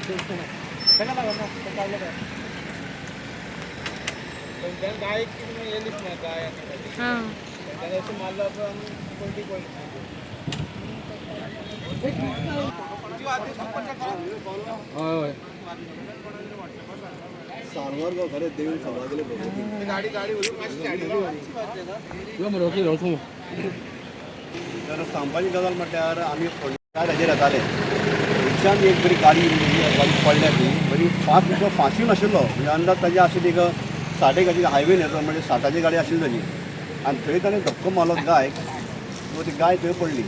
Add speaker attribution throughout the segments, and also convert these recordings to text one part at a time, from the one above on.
Speaker 1: ताका लागना, तें काडलें काय?
Speaker 2: थंयच्यान गायक कितें येयलीच ना गाय आनी फाटी.
Speaker 3: हां.
Speaker 2: थंयच्यान अशें मारलो पळय आनी पलटी पडली.
Speaker 1: हय.
Speaker 4: सारवार गांव खरें देवीन सभा केली भगवती.
Speaker 2: गाडी गाडी
Speaker 1: यो मरे, वकील वचूं.
Speaker 4: तर सांगपाची गजाल म्हटल्यार आमी फोंड्या हाजेर येताले, रिक्षान एक बरी गाडी येयली, गाडी पडल्या ती बरी फास्ट, इतलो फास्टूय नाशिल्लो, म्हणजे अंदाज ताजी आशिल्ली एक साठ एक हाजी हायवेन येतो म्हणजे 60ची गाडी आशिल्ली ताजी. आनी थंय ताणें धपको मारलो गायक, सो ती गाय थंय पडली.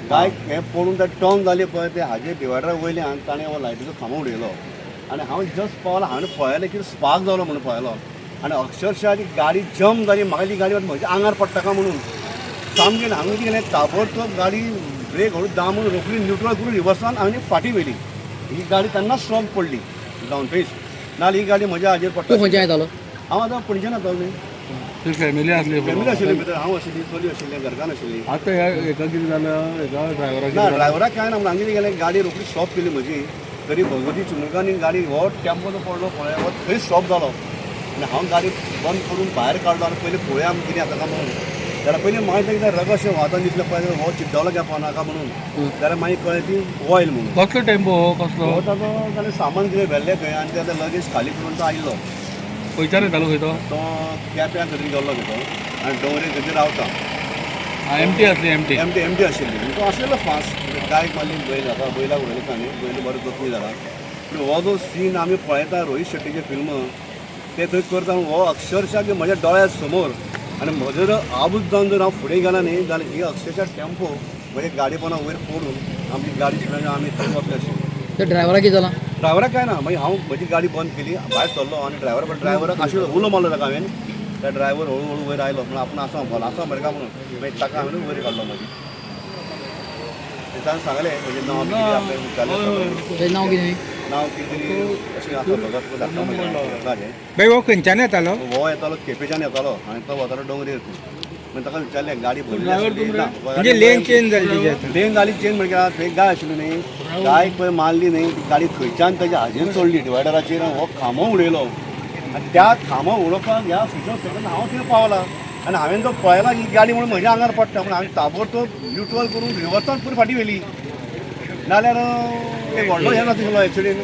Speaker 4: गायक हें पडून ते टर्न जाली पळय, ते हाजे डिवायडरा वयल्यान ताणें हो लायटीचो खांबो उडयलो आनी हांव जस्ट पावलो. हांवें पळयलें की स्पार्क जालो म्हणून पळयलो आनी अक्षरशः ती गाडी जम्प जाली. म्हाका ती गाडी म्हज्या आंगार पडटा काय म्हणून सामकी. हांवें कितें केलें, ताबडतोब गाडी ब्रेक हळू दामून रोखडी न्युट्रल करून रिवर्सान हांवें फाटीं व्हेली. ही गाडी तेन्नाच स्ट्रॉंग पडली जावन थंयच, नाजाल्यार ही गाडी म्हज्या हाजेर
Speaker 5: तूं
Speaker 4: पडटा.
Speaker 5: खंयच्यान येतालो?
Speaker 4: हांव आतां पणजेन येतालो न्ही.
Speaker 1: ती फॅमिली आसली.
Speaker 4: फॅमिली आशिल्ली भितर, हांव आशिल्ली, चली आशिल्ली, घरकान्न आशिल्ली.
Speaker 1: आतां ह्या हेका कितें जालें, हेका ड्रायव्हराक?
Speaker 4: ना, ड्रायव्हराक कांय ना. पूण हांवें कितें केलें, गाडी रोखडी स्टॉप केली म्हजी. तरी भगवती चुनकांनी गाडी हो टेम्पो जो पडलो पळय, हो थंय स्टॉप जालो आनी हांव गाडी बंद करून भायर काडलो आनी पयलीं पळोवया आमी कितें जाता काय म्हणून. जाल्यार पयलीं म्हाका कितें रगत वतान दिसलें पळय, हो चिड्डलो काय पोनाका म्हणून. जाल्यार मागीर कळ्ळें ती ऑयल म्हणून.
Speaker 1: कसलो टेम्पो हो, कसलो?
Speaker 4: हो ताजो ताणें सामान कितें व्हेल्लें खंय आनी तें लगेज खाली करून तो आयिल्लो.
Speaker 1: खंयच्यान येतालो, खंय तो?
Speaker 4: तो केप्यां खंय गेल्लो खंय तो आनी डोंगरे खंय रावता.
Speaker 1: एमटी आसली, एमटी.
Speaker 4: एमटी, एमटी आशिल्ली. तो आशिल्लो फास्ट, गायक मारली बैल हाका, बैलाक उडयले ताणें, बैल बरो जखमी जाला. पूण हो जो सीन आमी पळयता रोहीत शेट्टीचे फिल्म ते थंय करता, हो अक्षरशः की म्हज्या दोळ्या समोर. आनी म्हजो जर आबूज जावन जर हांव फुडें गेला न्ही जाल्यार ही अक्षरशः टेम्पो म्हज्या गाडी पोंदा वयर पडून आमची गाडी सुद्दां आमी थंय वतले आशिल्ली.
Speaker 5: त्या ड्रायव्हराक कितें जालां?
Speaker 4: ड्रायव्हराक काय ना. मागीर हांव म्हजी गाडी बंद केली, भायर सरलो आनी ड्रायव्हर, पण ड्रायव्हराक आशिल्लो, उलो मारलो ताका हांवें. त्या ड्रायव्हर हळू हळू वयर आयलो, म्हणून आपूण आसा बरो आसा मरे काय म्हणून. मागीर ताका हांवें वयर काडलो. मागीर ताणें सांगलें म्हजें नांव बी कितें आपणें विचारलें सगळें.
Speaker 5: ताजें नांव कितें?
Speaker 4: नांव कितें तरी अशें आसा, भगत धाडटा म्हजें.
Speaker 2: बाई, हो खंयच्यान येतालो?
Speaker 4: हो येतालो, केपेच्यान येतालो आनी तो वतालो डोंगरेर थंय. मागीर ताका विचारलें गाडी भरली आसली ना.
Speaker 2: म्हणजे लेन चेंज जाली तिजी आतां.
Speaker 4: लेन जाली चेंज म्हणजे थंय गाय आशिल्ली न्ही, गायक पळय मारली न्ही ती गाडी खंयच्यान ताच्या हाजेर चडली डिवायडराचेर आनी हो खांबो उडयलो. आनी त्या खांबो उडोवपाक ह्या फ्युचर सेकंड हांव थंय पावला आनी हांवें तो पळयला ही गाडी म्हणून म्हज्या आंगार पडटा म्हणून हांवें ताबडतोब न्युट्रल करून रिवर्सान पुरी फाटीं व्हेली. नाल्यार एक व्हडलो हें जाता एक्सिडेंट.